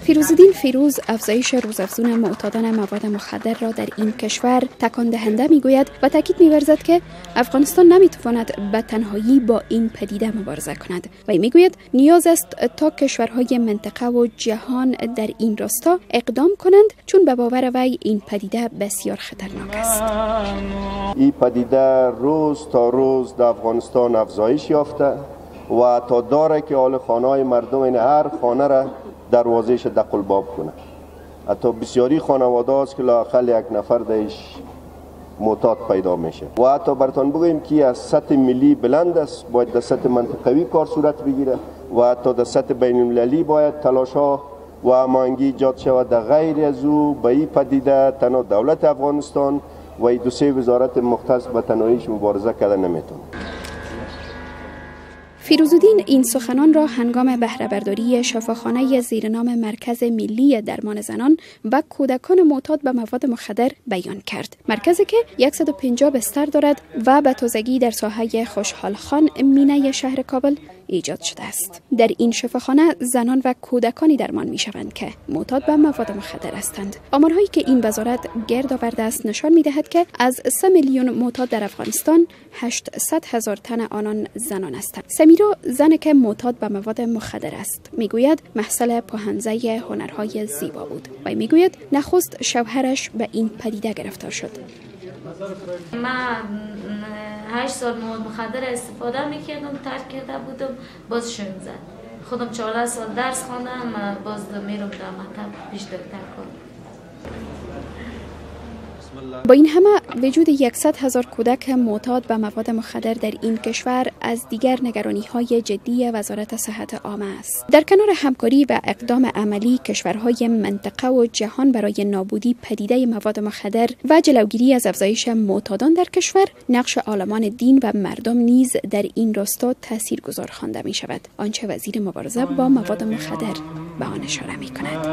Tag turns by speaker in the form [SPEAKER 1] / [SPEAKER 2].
[SPEAKER 1] فیروزالدین فیروز افزایش روزافزون معتادان مواد مخدر را در این کشور تکان دهنده میگوید و تاکید می‌ورزد که افغانستان نمیتواند به تنهایی با این پدیده مبارزه کند و میگوید نیاز است تا کشورهای منطقه و جهان در این راستا اقدام کنند، چون به باور وی این پدیده بسیار خطرناک است.
[SPEAKER 2] این پدیده روز تا روز در افغانستان افزایش یافته و تا داره که حال خانه مردم این هر خانه را دروازهش دقل باب کنه. حتی بسیاری خانواده هست که لااقل یک نفر درش معتاد پیدا میشه. و حتی براتان بگوییم که از سطح ملی بلند است، باید در سطح منطقوی کار صورت بگیره و حتی در سطح بین المللی باید تلاش ها و هماهنگی ایجاد شود. در غیر از او به این پدیده تنها دولت افغانستان و این دو سه وزارت مختص به تنهاییش مبارزه کرده نمیتونه.
[SPEAKER 1] فیروزالدین این سخنان را هنگام بهره‌برداری شفاخانه زیر نام مرکز ملی درمان زنان و کودکان معتاد به مواد مخدر بیان کرد. مرکزی که 150 بستر دارد و به تازگی در ساحه خوشحال خان مینه شهر کابل ایجاد شده است. در این شفاخانه زنان و کودکانی درمان می شوند که معتاد به مواد مخدر هستند. آمارهایی که این وزارت گرد آورده است نشان می دهد که از 3 میلیون معتاد در افغانستان 800 هزار تن آنان زنان هستند. سمیرا، زن که معتاد به مواد مخدر است، میگوید محصل پوهنځی هنرهای زیبا بود و میگوید نخست شوهرش به این پدیده گرفتار شد.
[SPEAKER 3] من 8 سال مواد مخدر استفاده میکردم، ترک کرده بودم، باز شم زد. خودم 14 سال درس خواندم، باز میرم در مکتب پیش دکتر کار.
[SPEAKER 1] با این همه وجود 100 هزار کودک معتاد به مواد مخدر در این کشور از دیگر نگرانی های جدی وزارت صحت عامه است. در کنار همکاری و اقدام عملی کشورهای منطقه و جهان برای نابودی پدیده مواد مخدر و جلوگیری از افزایش معتادان در کشور، نقش عالمان دین و مردم نیز در این راستا تاثیرگذار خوانده می شود. آنچه وزیر مبارزه با مواد مخدر به آن اشاره می کند.